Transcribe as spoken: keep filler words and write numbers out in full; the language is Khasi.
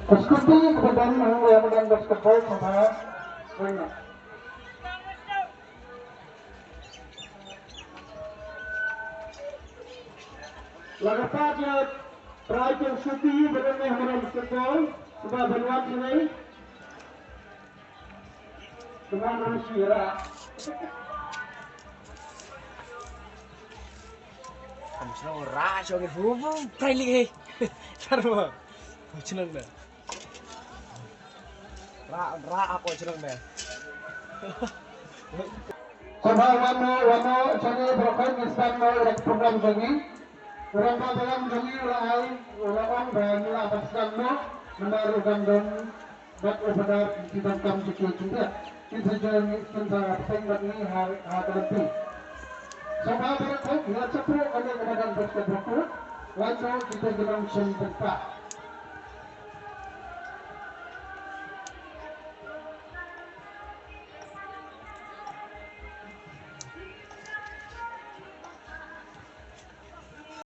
Ka skuti kaba don hangne, ïa ka don basketball, sngewbha. La ka pat ïa trai ka skuti ba don hangne, basketball, sngewbha ban wan hangne. Kumba nang shu ïa rah. Kam shnong rah shuh ngi hu bu prai lik hei. Tar ma. Kam shnong da. Rah, rah apa shnong da. Kumba wan noh, wan noh, shane baroh khoit ngi sdang noh ïa ka program jong ngi. U rangbah balang jong ngi u la ai, u la ong ba ngi lah ban sdang noh, namar u dang don bad u Phadar ki donkam jong ki khyndiat. Kin sa join, kin sa bteng bad ngi ha, ha ka lynti. Sngewbha baroh khoit, ngi la shaphrang ïa kane ka madan basketball court. Lait noh kita ki nongshim bynta.